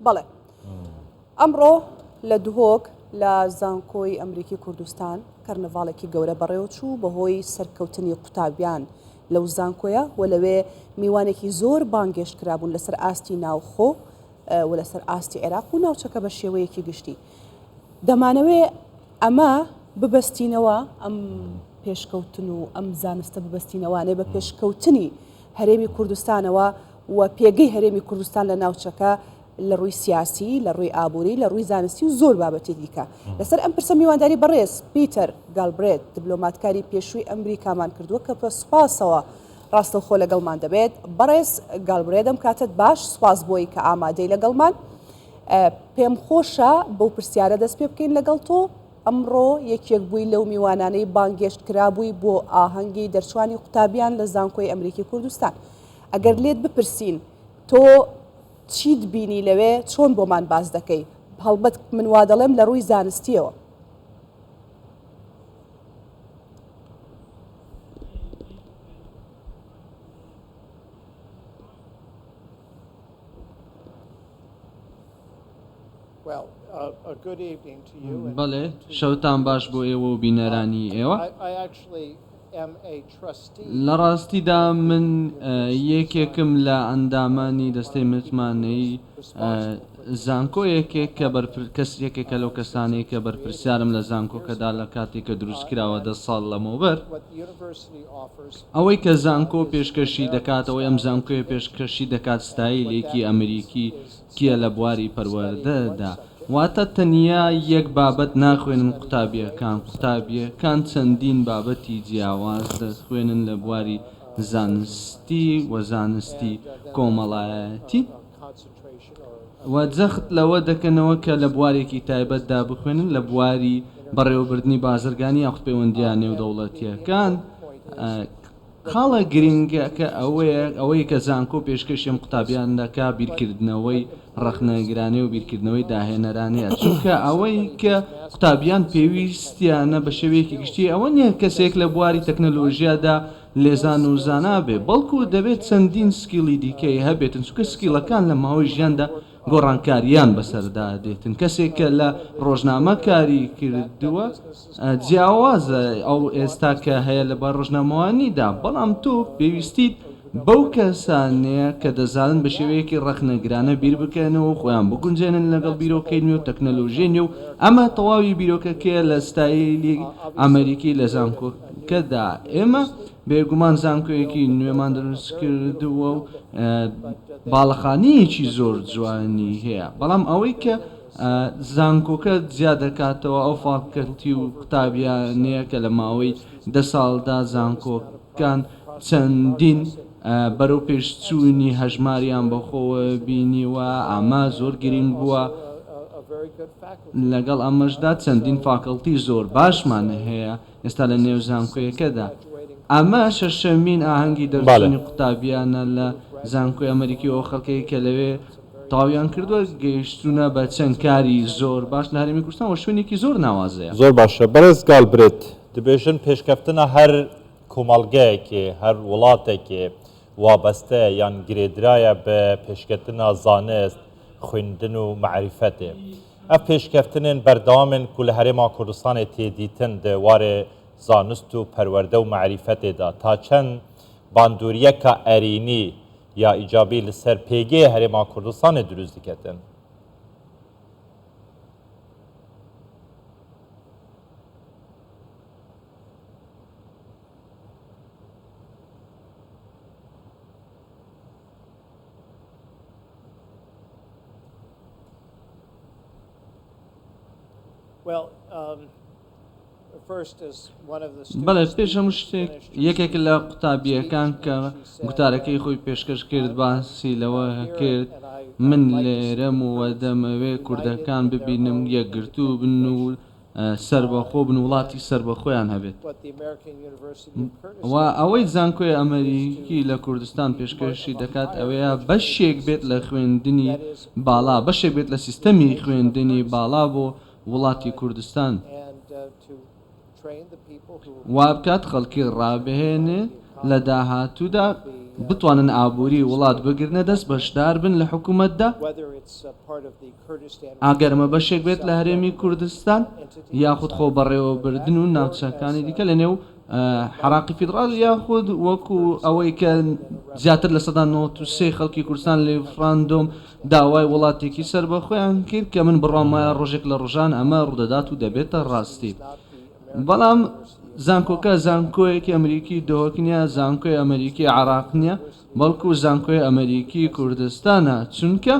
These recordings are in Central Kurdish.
بەڵێ ئەمڕۆ لە دهۆک لە زانکۆی ئەمریکی کوردستان کەرنەڤاڵێکی گەورە بەڕێوەچوو بەهۆی سەرکەوتنی قوتابیان لەو زانکۆیە و لەوێ میوانێکی زۆر بانگێشت کرابوون لەسەر ئاستی ناوخۆ و لەسەر ئاستی عێراق و ناوچەکە بە شێوەیەکی گشتی دەمانەوێ ئەمە ببەستینەوە ئەم پێشکەوتن و ئەم زانستە ببەستینەوانێ بە پێشکەوتنی هەرێمی کوردستانەوە و پێگەی هەرێمی کوردستان لە ناوچەکە لە ڕووی سیاسی، لە ڕووی ئابووری، لە ڕووی زانستی و زۆر بابەتی دیکە. لەسەر ئەم پرسە میوانداری بەڕێز پیتەر گالبرێت، دبلۆماتکاری پێشووی ئەمریکامان کردووە کە بە سوپاسەوە ڕاستەوخۆ لەگەڵمان دەبێت. بەڕێز گالبرێت ئەم کاتەت باش، سوپاس بۆی کە ئامادەی لەگەڵمان. پێم خۆشە بەو پرسیارە دەست پێ بکەین لەگەڵ تۆ. ئەمڕۆ یەکێک بووی لەو میوانانەی بانگێشت کرابووی بۆ ئاهەنگی دەرچوانی قوتابیان لە زانکۆی ئەمریکی کوردستان. ئەگەر لێت بپرسین تۆ چیت بینی لەوێ چۆن بۆمان باس دەکەی؟ هەڵبەت من وا دەڵێم لە ڕووی زانستییەوە. بەڵێ، شەوتان باش بۆ ئێوە و بینەرانی ئێوە. لە ڕاستیدا من یەکێکم لە ئەندامانی دەستەی متمانەی زانکۆ یەکێک کە کەس یەکێکە لەو کەسانەی کە بەرپرسیارم لە زانکۆکەدا لە کاتێک کە دروست کراوە دە ساڵ لەمەوبەر. ئەوەی کە زانکۆ پێشکەشی دەکات، ئەوەی ئەم زانکۆیە پێشکەشی دەکات ستایلێکی ئەمریکی کیە لە بواری پەروەردەدا واتە تەنیا یەک بابەت ناخوێنن قوتابیەکان قوتابیەکان چەندین بابەتی جیاواز دەخوێنن لە بواری زانستی و زانستی کۆمەڵایەتی و جەخت لەوە دەکەنەوە کە لە بوارێکی تایبەتدا بخوێنن لە بواری بەڕێوەبردنی بازرگانی یاخود پەیوەندییە نێودەوڵەتییەکان. خاڵە گرنگەکە ئەوەیە ئەوەی کە زانکۆ پێشکەشی ئەم قوتابیان دەکا بیرکردنەوەی ڕەخنەگرانەیە و بیرکردنەوەی داهێنەرانەیە چونکە ئەوەی کە قوتابیان پێویستیانە بە شێوەیەکی گشتی ئەوە نییە کەسێک لە بواری تەکنەلۆژیادا لێزان و زانا بێ بەڵکو دەبێت چەندین skill ی دیکەی هەبێتن چونکە skill ەکان لە ماوەی ژیاندا گۆڕانکارییان بەسەردا دێتن، کەسێک کە لە ڕۆژنامە کاری کردووە جیاوازە ئەو ئێستا کە هەیە لە بار ڕۆژنامەوانیدا، بەڵام تۆ پێویستیت بەو کەسانەیە کە دەزانن بە شێوەیەکی ڕەخنەگرانە بیر بکەنەوە و خۆیان بگونجێنن لەگەڵ بیرۆکەی نوێ و تەکنەلۆژیای نوێ و ئەمە تەواوی بیرۆکەکەیە لە ستایلی ئەمەریکی لە زانکۆکەدا ئێمە بێگومان زانکۆیەکی نوێمان دروست کردووە و باڵەخانەیەکی زۆر جوانی هەیە، بەڵام ئەوەی کە زانکۆکە جیا دەکاتەوە ئەو faculty و قوتابیانەیە کە لە ماوەی دە ساڵدا زانکۆکان چەندین بەرەوپێشچوونی هەژماریان بەخۆوە بینیوە، ئەمە زۆر گرنگ بووە، لەگەڵ ئەمەشدا چەندین faculty زۆر باشمان هەیە. ئێستا لە نێو زانکۆیەکەدا. ئەمە شەشەمین ئاهەنگی دەرچوونی قوتابیانە لە زانکۆی ئەمەریکی و ئەو خەڵکەی کە لەوێ تەواویان کردووە گەیشتوونە بە چەند کاری زۆر باش لە هەرێمی کوردستان و شوێنێکی زۆر ناوازەیە. زۆر باشە بەڕێز گالبرێت، دەبێژن پێشکەفتنە هەر کۆمەڵگەیەکێ، هەر وڵاتێکێ وابەستەیە یان گرێدرایە بە پێشکەتنا زانست، خوێندن و مەعریفەتێ. ئەڤ پێشکەفتنێن بەردەوامێن کو لە هەرێما کوردستانێ تێ دیتن دە وارێ زانست و پەروەردە و مەعریفەتێ دا تا چەند باندوریەکا ئەرینی یا ئیجابی li ser پێگەێ هەرێما کوردستانێ دروست دکەتن؟ بەڵێ پێش هەموو شتێک یەکێک لە قوتابییەکان کە گوتارەکەی خۆی پێشکەش کرد باسی لەوە کرد من لێرەم و دەمەوێ کوردەکان ببینم یەکگرتوو بن و سەربەخۆ بن وڵاتی سەربەخۆیان هەبێت و ئەوەی زانکۆی ئەمەریکی لە کوردستان پێشکەشی دەکات ئەوەیە بەشێک بێت لە خوێندنی باڵا بەشێک بێت لە سیستەمی خوێندنی باڵا بۆ وڵاتی کوردستان وابکات خەڵکی ڕابهێنێت لە داهاتوودا. بتوانن ئابووری وڵات بگرنە دەست، بەشدار بن لە حکوومەتدا، ئەگەر ئەمە بەشێک بێت لە هەرێمی کوردستان یاخود خۆبەڕێوەبردن و ناوچەکانی دیکە لە نێو عێراقی فیدڕاڵ یاخود وەکو ئەوەی کە زیاتر 93% خەڵکی کوردستان لە ریفراندۆم داوای وڵاتێکی سەربەخۆیان کرد کە من بڕوام وایە ڕۆژێک لە ڕۆژان ئەمە ڕوودەدات و دەبێتە ڕاستی. بەڵام زانکۆکە زانکۆیەکی ئەمریکی دهۆک نییە، زانکۆی ئەمریکی عێراق نییە، بەڵکو زانکۆی ئەمریکی کوردستانە، چونکە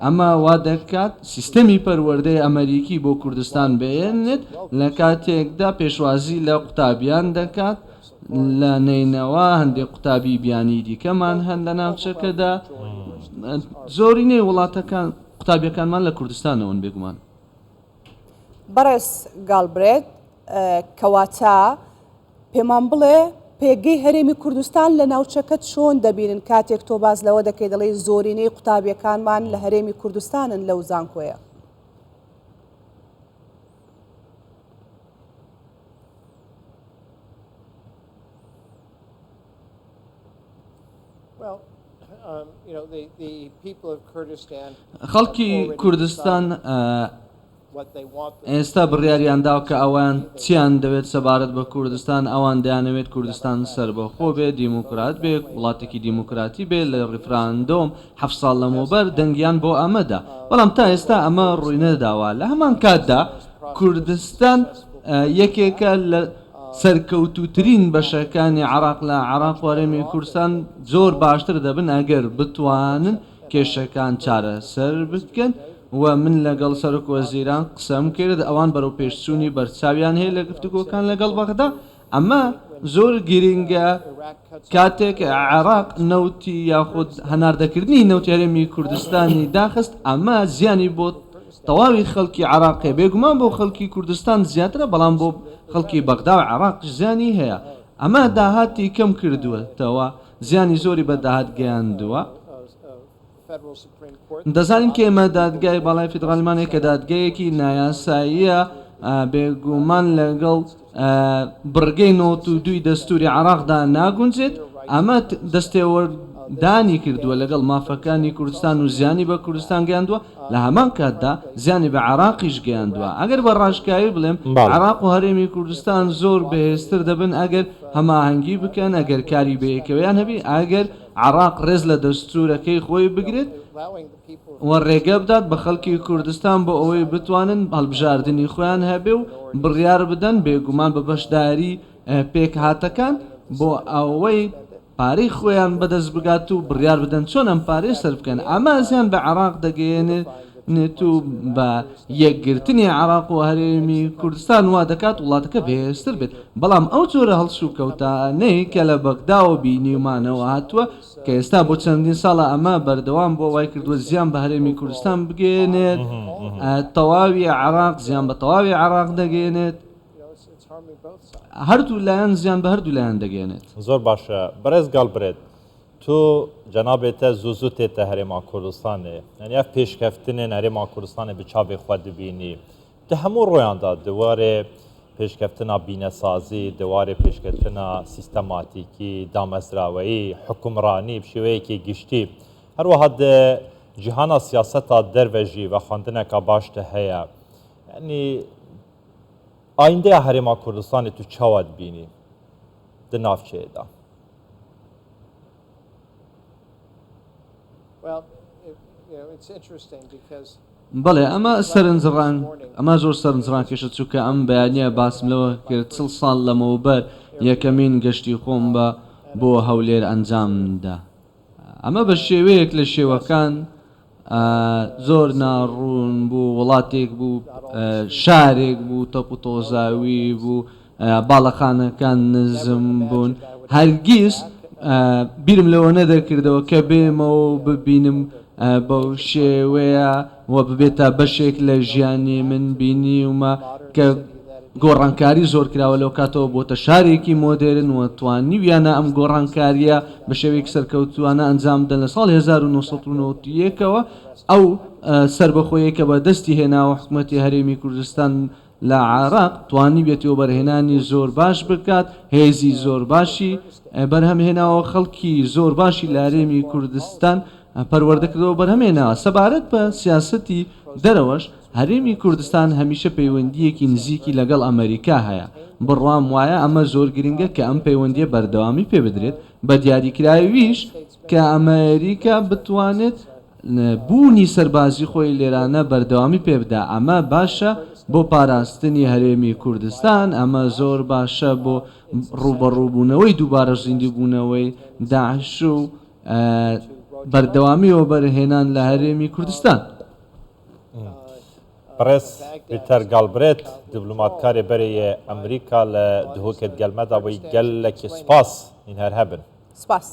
ئەمە وا دەکات سیستەمی پەروەردەی ئەمریکی بۆ کوردستان بهێنێت، لە کاتێکدا پێشوازی لە قوتابیان دەکات لە نەینەوا، هەندێک قوتابی بیانی دیکەمان هەن لە ناوچەکەدا، زۆرینەی وڵاتەکان قوتابیەکانمان لە کوردستانەوەن بێگومان. بەڕێز گاڵبرێت، کەواتە پێمان بڵێ پێگەی هەرێمی کوردستان لە ناوچەکە چۆن دەبینن کاتێک تۆ باس لەوە دەکەی دەڵێی زۆرینەی قوتابیەکانمان لە هەرێمی کوردستانن لەو زانکۆیە؟ خەڵکی کوردستان ئێستا بڕیاریان داوە کە ئەوان چیان دەوێت سەبارەت بە کوردستان، ئەوان دەیانەوێت کوردستان سەربەخۆ بێت، دیموکرات بێت، وڵاتێکی دیموکراتی بێت، لە ڕیفراندۆم حەفت ساڵ لەمەوبەر دەنگیان بۆ ئەمە دا، بەڵام تا ئێستا ئەمە ڕووینەداوە، لە هەمان کاتدا کوردستان یەکێکە لە سەرکەوتووترین بەشەکانی عێراق لە عێراق و هەرێمی کوردستان زۆر باشتر دەبن ئەگەر بتوانن کێشەکان چارەسەر بکەن و من لەگەڵ سەرۆک وەزیران قسەم کرد ئەوان بەرەوپێشچوونی بەرچاویان هەیە لە گفتوگۆکان لەگەڵ بەغدا ئەمە زۆر گرنگە کاتێک عێراق نەوتی یاخود هەناردەکردنی نەوتی هەرێمی کوردستانی داخست ئەمە زیانی بۆ تەواوی خەڵکی عێراق هەیە بێگومان بۆ خەڵکی کوردستان زیاترە بەڵام بۆ خەڵکی بەغدا و عێراقیش زیانی هەیە ئەمە داهاتی کەم کردووەتەوە زیانی زۆری بە داهات گەیاندووە. دەزانین کە ئێمە دادگای باڵای فیدڕالیمان هەیە کە دادگایەکی نایاساییە، بێگومان لەگەڵ بڕگەی 92ی دەستووری عێراقدا ناگونجێت، ئەمە دەستێوەردانی کردووە لەگەڵ مافەکانی کوردستان و زیانی بە کوردستان گەیاندووە، لە هەمان کاتدا زیانی بە عێراقیش گەیاندووە. ئەگەر بە ڕاشکاوی بڵێم، عێراق و هەرێمی کوردستان زۆر بەهێزتر دەبن ئەگەر هەماهەنگی بکەن، ئەگەر کاری بەیەکەوەیان هەبی، ئەگەر عێراق ڕێز لە دەستوورەکەی خۆی بگرێت و ڕێگە بدات بە خەڵکی کوردستان بۆ ئەوەی بتوانن هەڵبژاردنی خۆیان هەبێ و بڕیار بدەن، بێگومان بە بەشداری پێکهاتەکان بۆ ئەوەی پارەی خۆیان بەدەست بگات و بڕیار بدەن چۆن ئەم پارەیە سەرف بکەن، ئەمە زیان بە عێراق دەگەیەنێت و بە یەکگرتنی عێراق و هەرێمی کوردستان وا دەکات وڵاتەکە بەهێزتر بێت، بەڵام ئەو جۆرە هەڵسوکەوتانەی کە لە بەغداوە بینیومانەوە هاتووە کە ئێستا بۆ چەندین ساڵە ئەمە بەردەوام بووە وای کردووە زیان بە هەرێمی کوردستان بگەیەنێت، تەواوی عێراق زیان بە تەواوی عێراق دەگەیەنێت، هەردوو لایەن زیان بە هەردوو لایەن دەگەیەنێت. زۆر باشە بەڕێز گاڵبرێت تۆ جەنابێ تە زوو زوو تێتە هەرێما کوردستانێ یانی ئەف پێشکەفتنێن هەرێما کوردستانێ bi çavê xwe dibînî di hemû royan da di warê pêşkeftina bînesazî di warê pêşketina sîstematîkî damezraweyî hukimranî bi şêweyekî giştî herwiha di cîhana siyaseta derve jî vexwendineka baş te heye yanî ayîndeya herêma Kurdistanê tu çawa dibînî di navçeyê de? بەڵێ ئەمە سەرنجڕان ئەمە زۆر سەرنجڕاکێشە چونکە ئەم بەیانییە باسم لەوە کرد 40 ساڵ لەمەوبەر یەکەمین گەشتی خۆم بە بۆ هەولێر ئەنجام دا ئەمە بە شێوەیەک لە شێوەکان زۆر ناڕوون بوو، وڵاتێک بوو، شارێک بوو تەپ و تۆزاوی بوو، باڵەخانەکان نزم بوون، هەرگیز بیرم لەوە نەدەکردەوە کە بێمەوە و ببینم بەو شێوەیە و ببێتە بەشێک لە ژیانی من، بینیومە کە گۆڕانکاری زۆر کراوە لەو کاتەوە بۆتە شارێکی مۆدێرن و توانیویانە ئەم گۆڕانکارییە بە شێوەیەکی سەرکەوتووانە ئەنجام بدەن لە ساڵی 1991 ەوە ئەو سەربەخۆیەی کە بە دەستی هێناوە حکومەتی هەرێمی کوردستان. لە عێراق توانیویەتی وەبەرهێنانی زۆر باش بکات، هێزی زۆر باشی بەرهەم هێناوە، خەڵکی زۆر باشی لە هەرێمی کوردستان پەروەردە کردووە و بەرهەم هێناوە. سەبارەت بە سیاسەتی دەرەوەش، هەرێمی کوردستان هەمیشە پەیوەندییەکی نزیکی لەگەڵ ئەمەریکا هەیە، بڕوام وایە ئەمە زۆر گرنگە کە ئەم پەیوەندییە بەردەوامی پێ بدرێت، بە دیاریکراویش کە ئەمەریکا بتوانێت بوونی سەربازی خۆی لێرانە بەردەوامی پێ بدا، ئەمە باشە بۆ پاراستنی هەرێمی کوردستان، ئەمە زۆر باشە بۆ ڕووبەڕووبوونەوەی دووبارە زیندووبوونەوەی داعش و بەردەوامی وەبەرهێنان لە هەرێمی کوردستان. بەڕێز پیتەر گاڵبرێت، دیبلۆماتکارێ بەرێ یێ ئەمریکا لە دهۆکێ دگەل مەدا بووی، گەلەکی سپاس، هین هەر هەبن. سپاس.